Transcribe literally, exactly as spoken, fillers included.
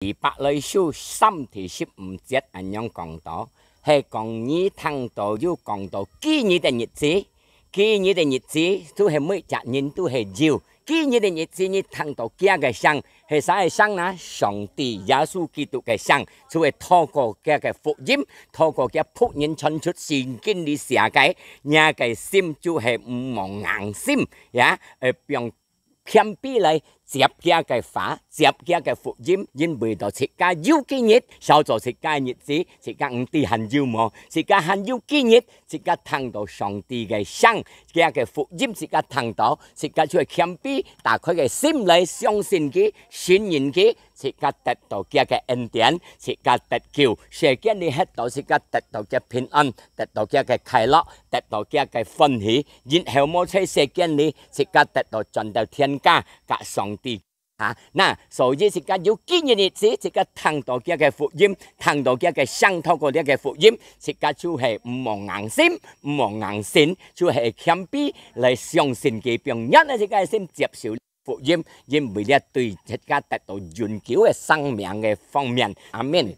希伯來書三第十五節恁樣講到，係講你聽到有講到，今日个日子，今日个日子，就係每隻人都係有。今日个日子，你聽到佢个聲，係啥个聲呢？上帝耶穌基督个聲，就係透過佢个福音，透過佢僕人傳出聖經裡寫个，你个心就係毋好硬心，呀，愛放謙卑來接佢个話，接佢个福音，因為到自家有今日，少做自家个日子，自家毋知還有無，自家還有今日，自家聽到上帝个聲，佢个福音自家聽到，自家就會謙卑，打開个心來相信佢，信任佢，自家得到佢个恩典，自家得救，世間裡歇到自家得到佢平安，得到佢个快樂，得到佢个歡喜，日後無在世間裡，自家得到轉到天家，甲上帝。啊，那所以自家有今日日子，自家聽到佢个福音，聽到佢个聲，透過佢个福音，自家就係毋好硬心，毋好硬心，就係謙卑來相信佢，並願自家个心接受福音，因為這對自家得到永久个生命个方面。阿們。